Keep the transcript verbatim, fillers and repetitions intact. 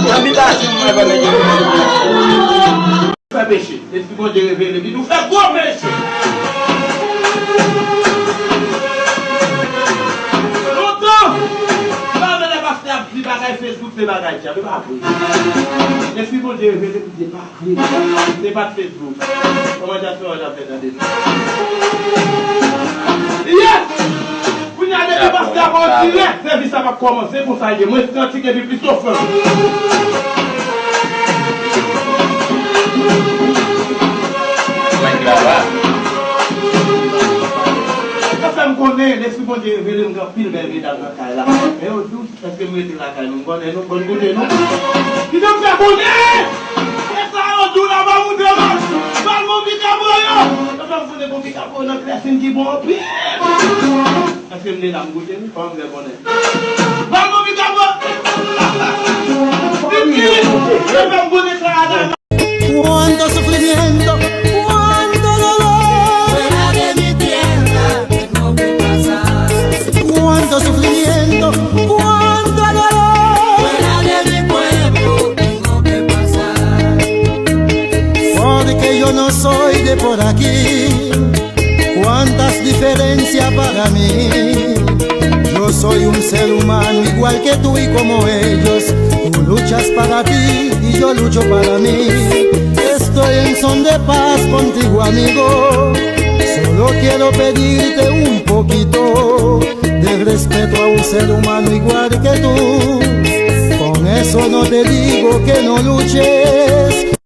Nan bitasyon mwen, pa nèg yo. Fè peche. Lespri Bondye revele m, li di w fè gwo peche. Lontan, m pa wè lè pastè ap di bagay Facebook se bagay dyab, e pa vre. Lespri Bondye revele m, li di e pa vre. Se pa t Facebook. Kòman dyaspora ap fè tande nou? Yes! Kounye a, depi pastè ap an dirèk, sèvis la p ap kòmanse, konsa l ye. Mwens kantik epi plis ofrann. Sa fè m konnen, Lespri Bondye revele m gen anpil bèl medam nan kay la. Men yo dous. Èske m rete lakay nou? M konnen nou, bon kote nou. Kite m fè konnen! E sa yo di w la, va moute mal. Val bon pika pou yo. Yo fè m konnen bon pika pou yo nan Klèsin ki bon anpil. Èske m de la m goute wi? Kòman m fè konnen? Val bon pika pou yo. Yo fè m konnen sa a la. Cuánto sufrimiento, cuánto dolor. Fuera de mi tierra tengo que pasar. Cuánto sufrimiento, cuánto dolor. Fuera de mi pueblo tengo que pasar. Porque yo no soy de por aquí. Cuántas diferencias para mí. Yo soy un ser humano igual que tú y como ellos. Tú luchas para ti y yo lucho para mí. Estoy en son de paz contigo, amigo. Solo quiero pedirte un poquito de respeto a un ser humano igual que tú. Con eso no te digo que no luches.